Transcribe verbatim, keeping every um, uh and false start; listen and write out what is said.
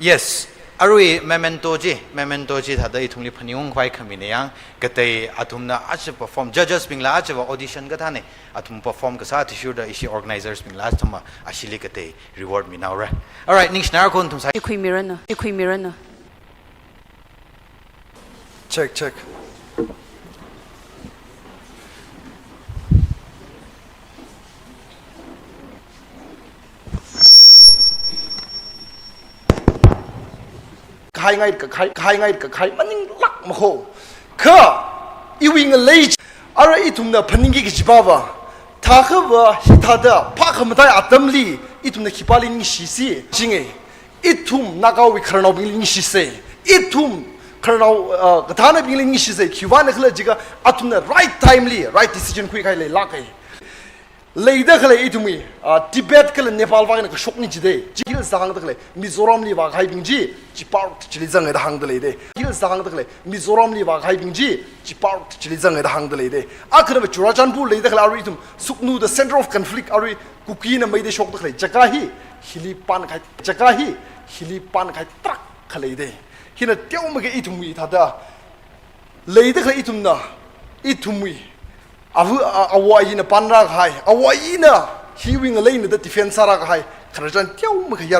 Yes, arui memento chi, memento chi thāda ithumli phaningungkhavai khamina yang, katei athumna aja perform, judges bingla ajava audition kathāna, athum perform kasā athishurda ishi organizers bingla athumva ashili katei reward minaora. Alright, ningshinara ko nathum sā. Ikhui mirana, ikhui mirana. Check, check. Kahai ngai, kahai, kahai ngai, kahai maninglāk makho. Kha, iwui ngalei chi, ara ithumna phaningki kajiva, thākhava hithāda phākhamataiya atamli, ithumna khipāli ningshisi, jinge. Ithum Nagawui khararnaobingli ningshisa. Ithum khararnao, uh, kathānabingli ningshisa. Khiwuivang khala jiakha athumna right time li right decision khuikahai leilāka. Leida khalei ithumwui, uh, Tibet kala Nepal vang eina kashokna jida. Chili zangda khalei Mizoramli vākahaibing chi, chipar chili zanga da hāngda leida. Chili zangda khalei Mizoramli vākahaibing chi, chipar chili zanga da hāngda leida. Akhanava Churachandpur leida khalei arui ithum Sugnu, the center of conflict, arui Kukina Meitei shokda khalei jaka hi, hili pānkahai, jaka hi, hili pānkahai tarākha leida. Hina teomeikha ithumwui thāda, leida khalei ithumna, ithumwui, avu, a-, āwo āyina pānrākahai, āwo āyina hiwui ngaleina da defense sārākahai, khararchan teomeikha